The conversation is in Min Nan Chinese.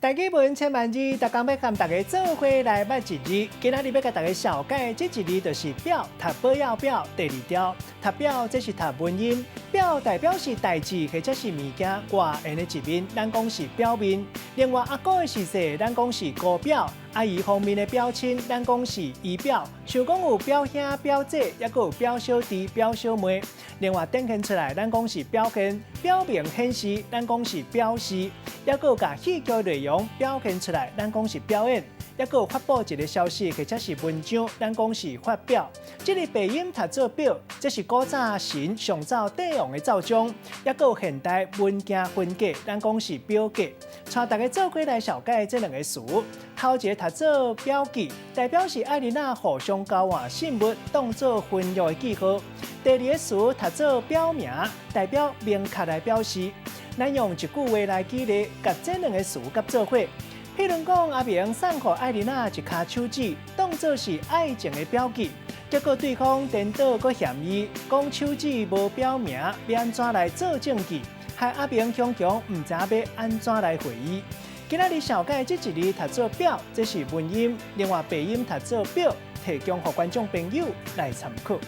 台語文千萬字，逐工欲佮大家做伙來捌一字。今仔日欲共大家紹介這一字就是表，讀寶藥表第二條。讀表這是讀文音，表代表是代誌或者是物件外緣的一面，咱講是表面。另外阿姑的時勢，咱講是姑表；阿姨方面的表親，咱講是姨表。像講有表兄、表姐，抑閣有表小弟、表小妹。另外展現出來，咱講是表現；表明顯示，咱講是表示。抑閣有共戲劇內容表現出來，咱講是表演；抑閣有發布一个消息或者是文章，咱講是發表。這个白音讀做表，這是古早神上奏帝王的奏章；抑閣有現代文件分格，咱講是表格。帶大家做伙來紹介這兩个詞。頭一个讀做表記，代表是愛人仔互相交換信物，當做婚約的記號。第二个詞讀做表明，代表明確來表示。咱用一句話來舉例，共這兩个詞佮做伙。譬如講，阿明送予愛人仔一跤手指，當做是愛情的標記。結果對方顛倒閣嫌伊，講手指無表明，欲按怎來做證據？害阿明雄雄毋知欲按怎來回伊。今仔日紹介這一字讀做表，這是文音；另外白音讀做表，提供予觀眾朋友來參考。